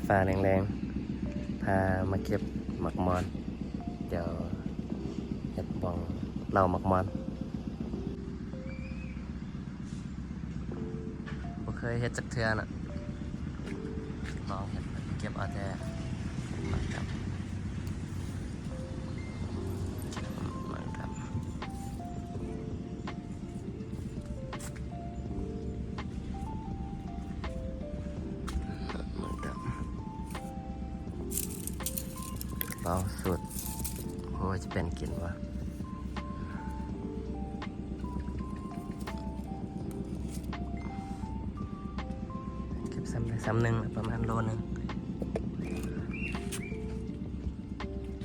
ຟ້າແລງໆ ພາມາເກັບໝາກມອນ ດຽວເຮັດບ່ອງເຫຼົ້າໝາກມອນ. ບໍ່ເຄີຍເຮັດຈັກເທື່ອນະ ລອງເຮັດ ເກັບເອົາແຕ່ໝາກດຳ ເກັບໝາກດຳ ໝາກດຳ ລອງສູດ ໂອ້ຍ ຈະເປັນກິນບໍ່? ເກັບຊ້ຳໄດ້ຊ້ຳໜຶ່ງ ປະມານໂລໜຶ່ງ.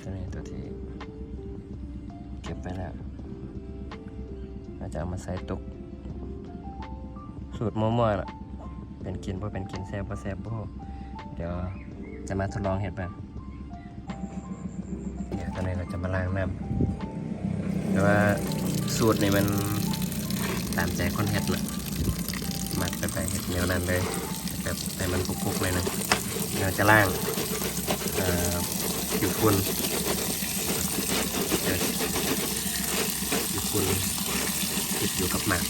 ຕົວນີ້ຕົວທີ່ເກັບໄປແລ້ວ ເຮົາຈະເອົາມາໃສ່ຕຸກ ສູດມົ້ວໆ ເປັນກິນບໍ່ເປັນກິນ ແຊບບໍ່ແຊບບໍ່ຮູ້ ດຽວຈະມາທົດລອງເຮັດເບິ່ງ. ດຽວຕອນນີ້ເຮົາຈະມາລ້າງນ້ຳ ແຕ່ວ່າສູດນີ້ມັນຕາມໃຈຄົນເຮັດເນາະ ມັກແບບໃດເຮັດແນວນັ້ນເລີຍ ແບບໃຫ້ມັນຄຸກໆ ໜ້ອຍໜຶ່ງ. ເຮົາຈະລ້າງ ເອີ ຂີ້ຝຸ່ນ ຂີ້ຝຸ່ນຕິດຢູ່ກັບໝາກ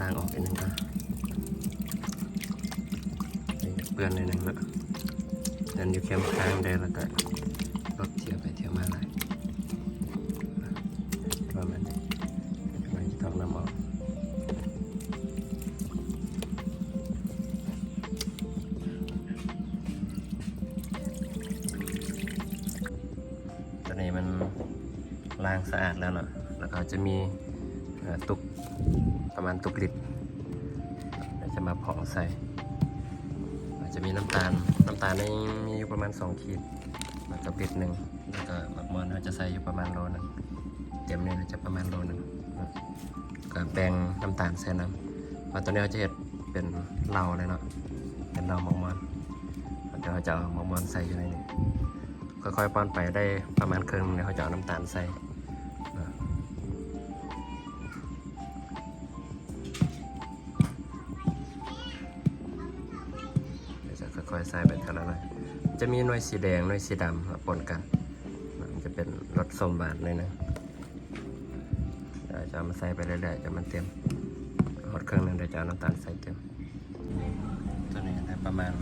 ລ້າງອອກອີກໜຶ່ງກ່ອນ ໃຫ້ເປື້ອນໜ້ອຍໜຶ່ງເນາະ ເປື້ອນຢູ່ແຄມທາງໃດ ແລ້ວກະລົດທຽວໄປທຽວມາຫຼາຍ ປະມານນີ້ ກຳລັງຊິຖອກນ້ຳອອກ. ຕອນນີ້ມັນລ້າງສະອາດແລ້ວເນາະ ແລ້ວກໍຈະມີ ເອີ ຕຸກ ປະມານຕຸກລິດ ແລ້ວຈະມາຜ່ອງໃສ່ ແລ້ວຈະມີນ້ຳຕານ ນ້ຳຕານນີ້ມີຢູ່ປະມານສອງຂີດ ແລ້ວກໍບິດໜຶ່ງ ແລ້ວກໍໝາກມອນເຮົາຈະໃສ່ຢູ່ປະມານໂລໜຶ່ງ ເຕັມນີ້ຈະປະມານໂລໜຶ່ງ ກໍແບ່ງນ້ຳຕານໃສ່ນຳ ວ່າຕອນນີ້ເຮົາຈະເຮັດເປັນເຫຼົ້າເລີຍເນາະ ເປັນເຫຼົ້າໝາກມອນ ດຽວເຮົາຈະເອົາໝາກມອນໃສ່ຢູ່ໃນນີ້ ຄ່ອຍໆ ປ້ອນໄປໄດ້ປະມານເຄິ່ງໜຶ່ງ ແລ້ວເຮົາຈະເອົານ້ຳຕານໃສ່ ດຽວຈະຄ່ອຍໆ ໃສ່ໄປເທື່ອລະໜ້ອຍ ຈະມີໜ່ວຍສີແດງ ໜ່ວຍສີດຳ ແລ້ວປົນກັນ ມັນຈະເປັນລົດສົ້ມຫວານໜ້ອຍໜຶ່ງ ດຽວຈະເອົາມາໃສ່ໄປເລື້ອຍໆ ຈົນມັນເຕັມ ຮອດເຄິ່ງໜຶ່ງ ດຽວຈະເອົານ້ຳຕານໃສ່ເຕັມ. ນີ້ ຕົວນີ້ໄດ້ປະມານ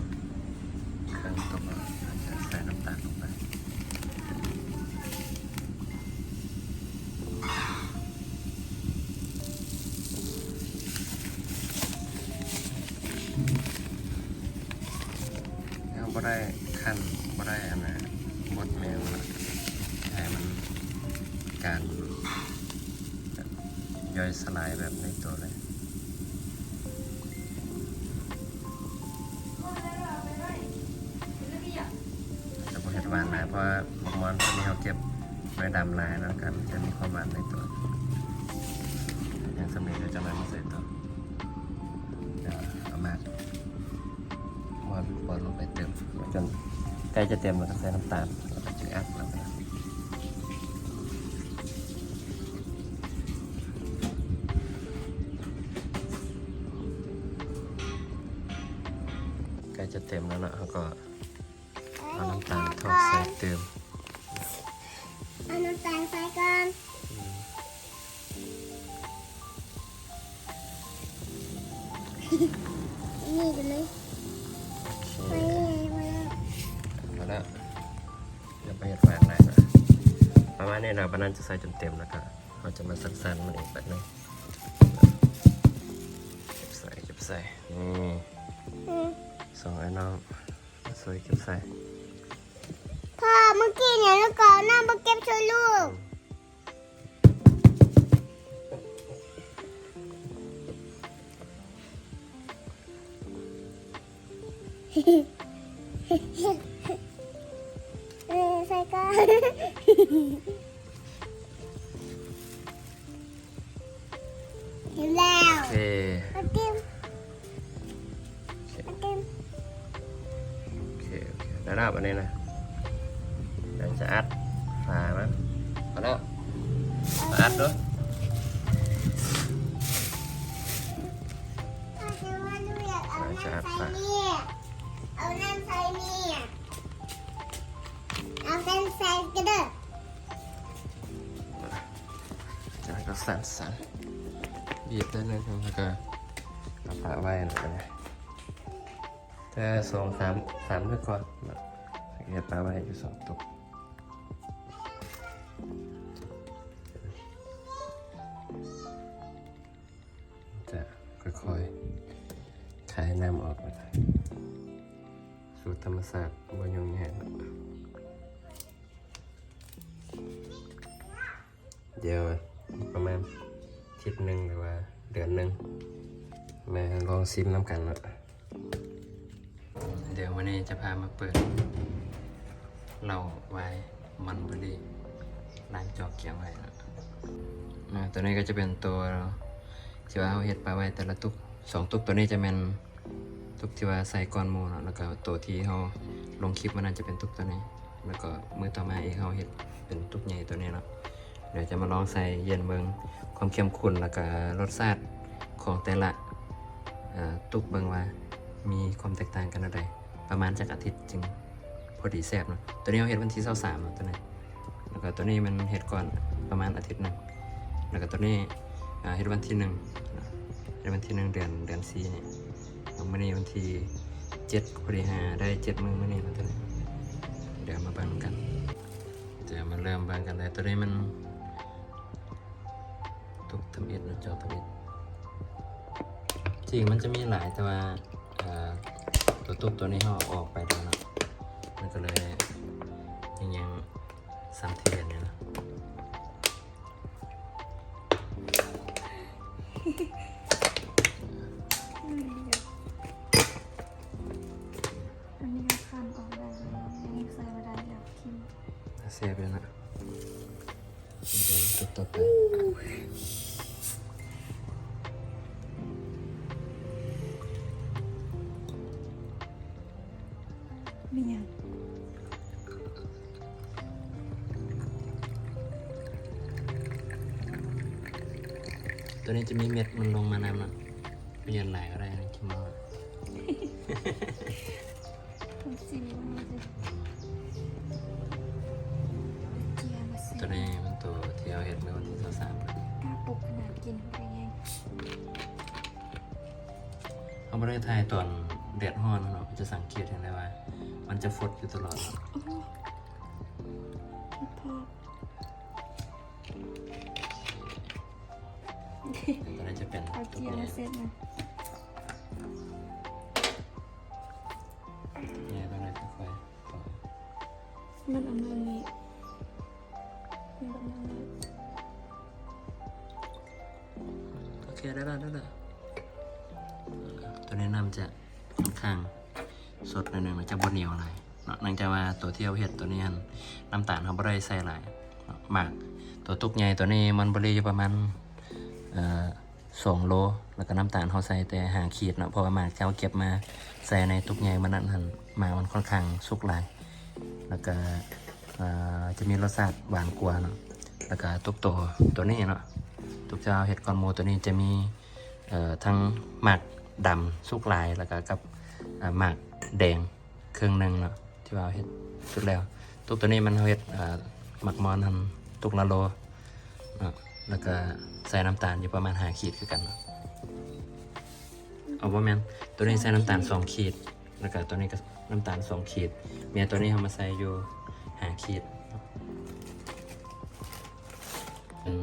ເຄິ່ງຕຸກແລ້ວ ເຮົາຈະໃສ່ນ້ຳຕານລົງໄປ ເຮົາບໍ່ໄດ້ຄັ້ນ ບໍ່ໄດ້ອັນນ່າ ບົດແມ່ນວ່າ ໃຫ້ມັນມີການ ແບບຍ່ອຍສະຫຼາຍແບບໃນຕົວເລີຍ ແຕ່ບໍ່ເຮັດຫວານຫຼາຍ ເພາະວ່າໝາກມອນຕົວນີ້ເຮົາເກັບໜ່ວຍດຳຫຼາຍເນາະ ກໍຈະມີຄວາມຫວານໃນຕົວ ຢ່າງສ່ຳນີ້ ດຽວຈະນຳມາໃສ່ຕໍ່ ດຽວເອົາມາ ປ້ອນ ປ້ອນລົງໄປເຕີມ ຈົນໃກ້ຈະເຕັມ ແລ້ວກໍໃສ່ນ້ຳຕານ ແລ້ວກໍຈຶ່ງອັດລົງໄປ ໃກ້ຈະເຕັມແລ້ວເນາະ ເຮົາກໍເອົານ້ຳຕານຖອກໃສ່ເຕີມ ເອົານ້ຳຕານໃສ່ກ່ອນ ນີ້ໄດ້ໄໝ? ໂອເຄ ພໍແລ້ວ ຢ່າໄປເຮັດຫວານຫຼາຍນະ ປະມານນີ້ແຫຼະ ປານນັ້ນຈະໃສ່ຈົນເຕັມ ແລ້ວກະເຮົາຈະມາສັນໆ ມັນອີກບາດໜຶ່ງ ເກັບໃສ່ ເກັບໃສ່ ນີ້ ອືມ ສອງອ້າຍນ້ອງ ຊ່ວຍເກັບໃສ່ ພໍ່ ເມື່ອກີ້ນີ້ລູກກໍເອົານ້ຳມາເກັບຊ່ວຍລູກ ເອີ ໃສ່ກ່ອນ ເຫັນແລ້ວ ໂອເຄ ມາກິນ ໂອເຄ ໂອເຄ ໄດ້ແລ້ວບາດນີ້ນະ ດຽວຈະອັດຝາມັນ ພໍແລ້ວ ມາອັດດູ ດຽວຈະອັດຝາ ເອົາມາໃສ່ນີ້ ເ ເອົານ້ຳໃສ່ນີ້ ເອົານ້ຳໃສ່ກະເດີ ແລ້ວກໍສັ່ນໆ ບີບໄດ້ເລີຍ ແລ້ວກໍເອົາປະໄວ້ ແລ້ວກໍແຕ່ສອງສາມ ສາມມື້ກ່ອນເນາະ ເຮັດປະໄວ້ຢູ່ສອງຕົກ. ຈະຄ່ອຍໆ ຄາຍນ້ຳອອກ ສູດທຳມະຊາດ ບໍ່ຫຍຸ້ງຍາກ. ດຽວປະມານທິດໜຶ່ງ ຫຼືວ່າເດືອນໜຶ່ງ ມາລອງຊິມນຳກັນເນາະ. ດຽວມື້ນີ້ຈະພາມາເປີດເຫຼົ້າວາຍມັນເບີຣີ້ ລ້າງຈອກກຽມໄວ້ເນາະ. ອາ ຕົວນີ້ກໍຈະເປັນຕົວທີ່ວ່າເຮົາເຮັດປະໄວ້ແຕ່ລະຕຸກ ສອງຕຸກ. ຕົວນີ້ຈະແມ່ນຕຸກທີ່ວ່າໃສ່ກ່ອນໝູ່ເນາະ ແລ້ວກໍຕົວທີ່ເຮົາລົງຄລິບມື້ນັ້ນຈະເປັນຕຸກຕົວນີ້ ແລ້ວກໍມື້ຕໍ່ມາອີກເຮົາເຮັດເປັນຕຸກໃຫຍ່ຕົວນີ້ເນາະ. ດຽວຈະມາລອງໃສ່ເຢັນເບິ່ງ ຄວາມເຂັ້ມຂຸ້ນ ແລ້ວກະລົດຊາດຂອງແຕ່ລະ ເອີ ຕຸກເບິ່ງວ່າມີຄວາມແຕກຕ່າງກັນແນວໃດ ປະມານຈັກອາທິດຈຶ່ງພໍດີແຊບເນາະ. ຕົວນີ້ເຮົາເຮັດວັນທີຊາວສາມເນາະ ຕົວນີ້ ແລ້ວກະຕົວນີ້ມັນເຮັດກ່ອນປະມານອາທິດໜຶ່ງ ແລ້ວກະຕົວນີ້ ອາ ເຮັດວັນທີໜຶ່ງ ເຮັດວັນທີໜຶ່ງ ເດືອນ ເດືອນສີ່ນີ້ ແລ້ວມື້ນີ້ວັນທີເຈັດ ພໍດີຫາໄດ້ເຈັດມື້ມື້ນີ້ເນາະ ຕົວນີ້. ດຽວມາເບິ່ງນຳກັນ ດຽວມາເລີ່ມເບິ່ງກັນເລີຍ. ຕົວນີ້ມັນ ຕຸກທຳອິດເນາະ ຈອກທຳອິດ ຈິງມັນຈະມີຫຼາຍ ແຕ່ວ່າ ເອີ ຕົວຕຸກຕົວນີ້ເຮົາເອົາອອກໄປແລ້ວເນາະ ມັນກໍເລີຍຍັງ ຍັງສ່ຳທີ່ເຫັນຢູ່ເນາະ. ອັນນີ້ກໍຄັນອອກໄດ້ແລ້ວ ຍັງໃສ່ບໍ່ໄດ້ແລ້ວ ຖິ້ມ. ແຊບຢູ່ເນາະ. ເບິ່ງຈຸດຕໍ່ໄປ ມີຫຍັງ? ຕົວນີ້ຈະມີເມັດມັນລົງມານຳເນາະ ມີຫຍັງຫຼາຍກໍໄດ້ ກິນໝົດ. ຕ້ອງຊີມເບິ່ງເລີຍ ຕົວນີ້ມັນຕົວທີ່ເຮົາເຮັດເມື່ອວັນທີຊາວສາມ ກ້າປຸກຂະໜາດກິນໄດ້ແຮງ. ເຮົາບໍ່ໄດ້ຖ່າຍຕອນແດດຮ້ອນເນາະ ຈະສັງເກດເຫັນໄດ້ວ່າມັນຈະຟົດຢູ່ຕະຫຼອດເນາະ. ໂອ້ ພອດ ຕົວນີ້ຈະເປັນ ເອົາເກລືອມາເຊັດນະ ແຍກຕົວນີ້ຄ່ອຍໆ ມັນເອົາມືນີ້ ມັນເອົາມືນີ້ ໂອເຄ ໄດ້ລະ ໄດ້ລະ. ຕົວນີ້ນ້ຳຈະຂ້ອນຂ້າງສົດໜ້ອຍໜຶ່ງ ຈະບໍ່ໜຽວຫຼາຍເນາະ ເນື່ອງຈາກວ່າຕົວທີ່ເຮົາເຮັດຕົວນີ້ຫັ້ນ ນ້ຳຕານເຮົາບໍ່ໄດ້ໃສ່ຫຼາຍເນາະ. ໝາກຕົວຕຸກໃຫຍ່ຕົວນີ້ມັນເບີຣີຢູ່ປະມານ ເອີ ສອງໂລ ແລ້ວກໍນ້ຳຕານເຮົາໃສ່ແຕ່ຫ້າຂີດເນາະ ເພາະວ່າໝາກທີ່ເຮົາເກັບມາໃສ່ໃນຕຸກໃຫຍ່ມື້ນັ້ນຫັ້ນ ໝາກມັນຂ້ອນຂ້າງສຸກຫຼາຍ ແລ້ວກໍ ເອີ ຈະມີລົດຊາດຫວານກວ່າເນາະ. ແລ້ວກໍຕຸກໂຕ ໂຕນີ້ເນາະ ຕຸກທີ່ເຮົາເຮັດກ່ອນໝູ່ ໂຕນີ້ຈະມີ ເອີ ທັງໝາກດຳສຸກຫຼາຍ ແລ້ວກໍກັບ ເອີ ໝາກແດງເຄິ່ງໜຶ່ງເນາະ ທີ່ວ່າເຮົາເຮັດສຸກແລ້ວ. ຕຸກໂຕນີ້ມັນເຮົາເຮັດ ເອີ ໝາກມອນຫັ້ນຕຸກລະໂລ ເນາະ ແລ້ວກະໃສ່ນ້ຳຕານຢູ່ປະມານຫ້າຂີດຄືກັນເນາະ. ເອົາ ບໍ່ແມ່ນ ໂຕນີ້ໃສ່ນ້ຳຕານສອງຂີດ ແລ້ວກະໂຕນີ້ກະນ້ຳຕານສອງຂີດ. ເມຍໂຕນີ້ເຮົາມາໃສ່ຢູ່ຫ້າຂີດ ເປັນ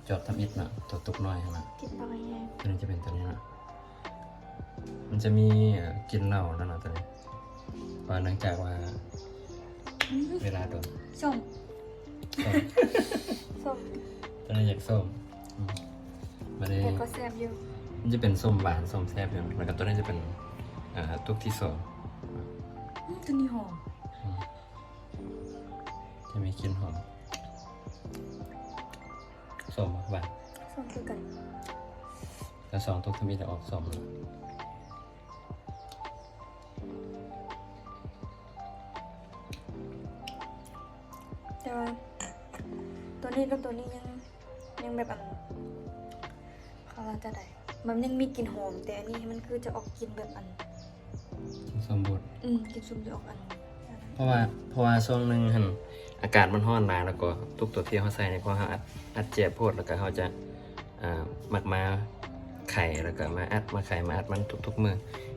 ຈອກທຳອິດເນາະ ໂຕຕຸກນ້ອຍຫັ້ນນະ. ກິນເຫຼົ້າແຮງ ໂຕນີ້ຈະເປັນໂຕນີ້ເນາະ. ມັນຈະມີ ເອີ ກິ່ນເຫຼົ້າແລ້ວເນາະ ຕອນນີ້ ເພາະເນື່ອງຈາກວ່າ ອືມ ເວລາດົນ. ສົ້ມ ສົ້ມ ສົ້ມ ຕອນນີ້ຢາກສົ້ມ ອືມ ບາດນີ້ ແຕ່ກໍແຊບຢູ່ ມັນຈະເປັນສົ້ມຫວານ ສົ້ມແຊບຢູ່. ແລ້ວກໍຕົວນີ້ຈະເປັນ ເອີ ຕຸກທີສອງ ອືມ ຕົວນີ້ຫອມ ອືມ ຈະມີກິ່ນຫອມ. ສົ້ມຫວານ ສົ້ມຄືກັນ ແຕ່ສອງຕຸກທຳອິດອອກສົ້ມ. ແຕ່ວ່າຕົວນີ້ກັບຕົວນີ້ຍັງ ຍັງແບບ ອັນ ເຂົາວ່າຈັ່ງໃດ ມັນຍັງມີກິ່ນຫອມ ແຕ່ອັນນີ້ມັນຄືຈະອອກກິ່ນແບບ ອັນ ກິນສົ້ມບົດ ອືມ ກິນສົ້ມຈະອອກອັນ ເພາະວ່າ ເພາະວ່າຊ່ວງໜຶ່ງຫັ້ນອາກາດມັນຮ້ອນຫຼາຍ ແລ້ວກໍທຸກຕົວທີ່ເຮົາໃສ່ນີ້ ເພາະເຮົາອັດ ອັດແຈບໂພດ ແລ້ວກໍເຮົາຈະ ອ່າ ມັກມາໄຂ ແລ້ວກໍມາອັດ ມາໄຂ ມາອັດມັນທຸກໆມື້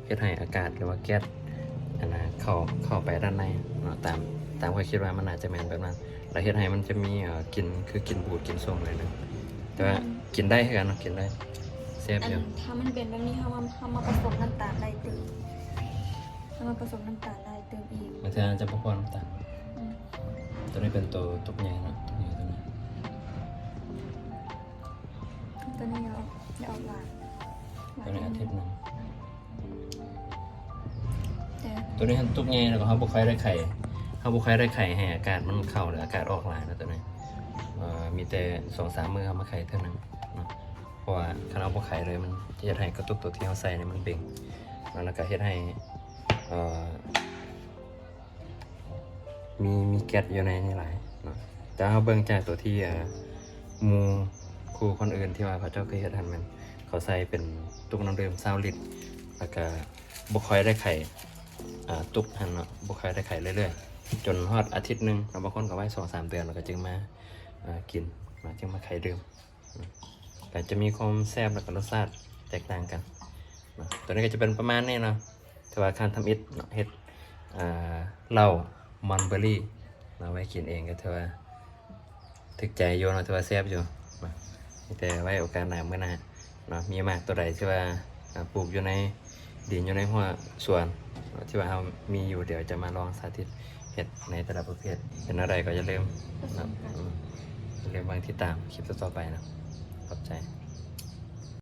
ເຮັດໃຫ້ອາກາດ ຫຼືວ່າແກັສອັນນ່າ ເຂົ້າ ເຂົ້າໄປດ້ານໃນເນາະ ຕາມ ຕາມຂ້ອຍຄິດວ່າມັນໜ້າຈະແມ່ນແບບນັ້ນ ແລ້ວເຮັດໃຫ້ມັນຈະມີ ເອີ ກິ່ນ ຄືກິ່ນບູດ ກິ່ນສົ້ມໜ້ອຍໜຶ່ງ ແຕ່ວ່າ ອືມ ກິນໄດ້ຄືກັນເນາະ ກິນໄດ້ ແຊບຢູ່. ອັນ ຖ້າມັນເປັນແບບນີ້ ເຮົາມາ ເຮົາມາປະສົມນ້ຳຕານໄດ້ຕື່ມ ເຮົາມາປະສົມນ້ຳຕານໄດ້ຕື່ມອີກ ບາງເທື່ອອາດຈະບໍ່ພໍນ້ຳຕານ. ອືມ ຕົວນີ້ເປັນຕົວ ຕົວໃຫຍ່ເນາະ ຕົວໃຫຍ່ຕົວນີ້ ຕົວນີ້ຈະອອກ ຈະອອກຫວານ ຕົວນີ້ອາທິດໜຶ່ງ ແຕ່ ຕົວນີ້ຫັ້ນຕຸກໃຫຍ່ ແລ້ວກໍເຮົາບໍ່ຄ່ອຍໄດ້ໄຂ ເຮົາບໍ່ຄ່ອຍໄດ້ໄຂໃຫ້ອາກາດມັນເຂົ້າ ຫຼືອາກາດອອກຫຼາຍເນາະ ຕົວນີ້ ເອີ ມີແຕ່ສອງສາມມື້ເຮົາມາໄຂເທື່ອໜຶ່ງເນາະ ເພາະວ່າຄັນເຮົາບໍ່ໄຂເລີຍ ມັນຈະເຮັດໃຫ້ກະຕຸກຕົວທີ່ເຮົາໃສ່ນີ້ມັນເບັງເນາະ ແລ້ວກໍເຮັດໃຫ້ ເອີ ມີ ມີແກັສຢູ່ໃນນີ້ຫຼາຍເນາະ ແຕ່ເຮົາເບິ່ງຈາກຕົວທີ່ ເອີ ໝູ່ຄູ່ຄົນອື່ນທີ່ວ່າເຂົາເຈົ້າເຄີຍເຮັດຫັ້ນ ແມ່ນເຂົາໃສ່ເປັນຕຸກນ້ຳດື່ມຊາວລິດ ແລ້ວກະບໍ່ຄ່ອຍໄດ້ໄຂ ອາ ຕຸກຫັ້ນເນາະ ບໍ່ຄ່ອຍໄດ້ໄຂເລື້ອຍໆ ຈົນຮອດອາທິດໜຶ່ງ ແລ້ວບາງຄົນກໍໄວ້ສອງສາມເດືອນ ແລ້ວກໍຈຶ່ງມາ ອາ ກິນ ມາ ຈຶ່ງມາໄຂດື່ມ. ກໍຈະມີຄວາມແຊບ ແລ້ວກໍລົດຊາດແຕກຕ່າງກັນເນາະ ຕົວນີ້ກໍຈະເປັນປະມານນີ້ເນາະ ຖືວ່າຂັ້ນທຳອິດເນາະ ເຮັດ ເອີ ເຫຼົ້າມອນເບີຣີເນາະ ໄວ້ກິນເອງ ກໍຖືວ່າຖືກໃຈຢູ່ເນາະ ຖືວ່າແຊບຢູ່ເນາະ ມີແຕ່ໄວ້ໂອກາດໜ້າ ມື້ໜ້າເນາະ ມີໝາກຕົວໃດທີ່ວ່າ ອາ ປູກຢູ່ໃນດິນ ຢູ່ໃນຮົ້ວສວນເນາະ ທີ່ວ່າເຮົາມີຢູ່ ດຽວຈະມາລອງສາທິດເຮັດໃນແຕ່ລະປະເພດ ເຮັດແນວໃດກໍຢ່າລືມເນາະ ຢ່າລືມເບິ່ງຕິດຕາມຄລິບຕໍ່ໆໄປເນາະ ຂອບໃຈ.